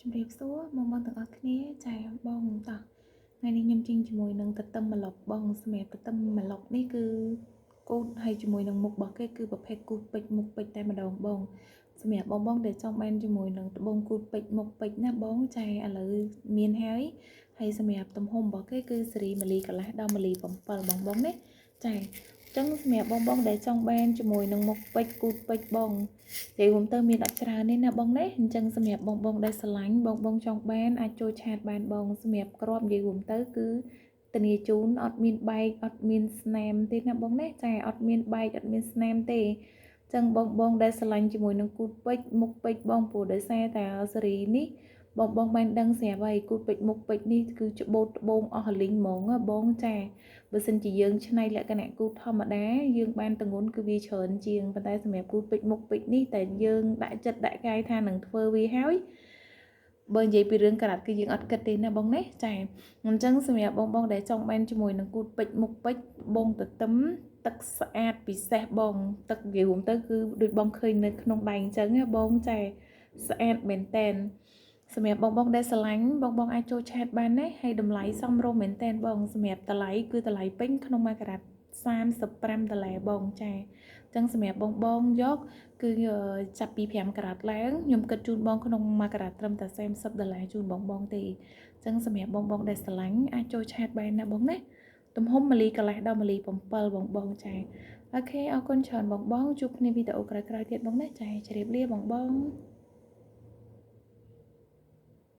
ជំរាបសួរបងបងទាំងអស់គ្នាចាបងតោះថ្ងៃនេះខ្ញុំជិញជាមួយនឹងទទឹមម្លប់បងសម្រាប់ទទឹមម្លប់នេះគឺគូតហើយជាមួយនឹងមុខរបស់គេគឺប្រភេទគូតពេជ្រមុខពេជ្រតែម្ដងបងសម្រាប់បងបងដែលចង់បានជាមួយនឹងត្បូងគូតពេជ្រមុខពេជ្រណាបងចាឥឡូវមានហើយហើយសម្រាប់ទំហំរបស់គេគឺសេរី1លីកន្លះដល់1លី7បងបងណាចាចឹងសម្រាប់បងបងដែលចង់បានជាមួយនឹងមុខពេជ្រគូតពេជ្របងនិយាយរួមទៅមានអត់ច្រើនទេណាបងណាអញ្ចឹងសម្រាប់បងបងដែលស្រឡាញ់បងបងចង់បានអាចចូល chat បានបងសម្រាប់ក្របនិយាយរួមទៅគឺធានាជូនអត់មានបែកអត់មានស្នាមទេណាបងណាចាអត់មានបែកអត់មានស្នាមទេចឹងបងបងដែលស្រឡាញ់ជាមួយនឹងគូតពេជ្រមុខពេជ្របងព្រោះដោយសារតែសេរីនេះបងបងបានដឹងស្រាប់ហើយគូតពេជ្រមុខពេជ្រនេះគឺច្បូតត្បូងអស់លីងហ្មងបងចាបើសិនជាយើងឆ្នៃលក្ខណៈគូតធម្មតាយើងបានតងន់គឺវាច្រើនជាងប៉ុន្តែសម្រាប់គូតពេជ្រមុខពេជ្រនេះតែយើងដាក់ចិត្តដាក់កាយថានឹងធ្វើវាហើយបើនិយាយពីរឿងក្រាត់គឺយើងអត់គិតទេណាបងណាចាអញ្ចឹងសម្រាប់បងបងដែលចង់បានជាមួយនឹងគូតពេជ្រមុខពេជ្របងទទឹមទឹកស្អាតពិសេសបងទឹកនិយាយរួមទៅគឺដូចបងឃើញនៅក្នុងដៃអញ្ចឹងណាបងចាស្អាតមែនតែនសម្រាប់បងបងដែលស្រឡាញ់បងបងអាចចូល chat បានណាហើយតម្លៃសមរម្យមែនតែនបងសម្រាប់តម្លៃគឺតម្លៃពេញក្នុងមួយការ៉ាត់35ដុល្លារបងចាអញ្ចឹងសម្រាប់បងបងយកគឺចាប់ពី5ការ៉ាត់ឡើងខ្ញុំគិតជូនបងក្នុងមួយការ៉ាត់ត្រឹមតែ30ដុល្លារជូនបងបងទេអញ្ចឹងសម្រាប់បងបងដែលស្រឡាញ់អាចចូល chat បានណាបងណាទំហំ1លីកន្លះដល់1លី7បងបងចាOK អរគុណច្រើនបងបងជួបគ្នាវីដេអូក្រោយៗទៀតបងណាចាជម្រាបលាបងបង។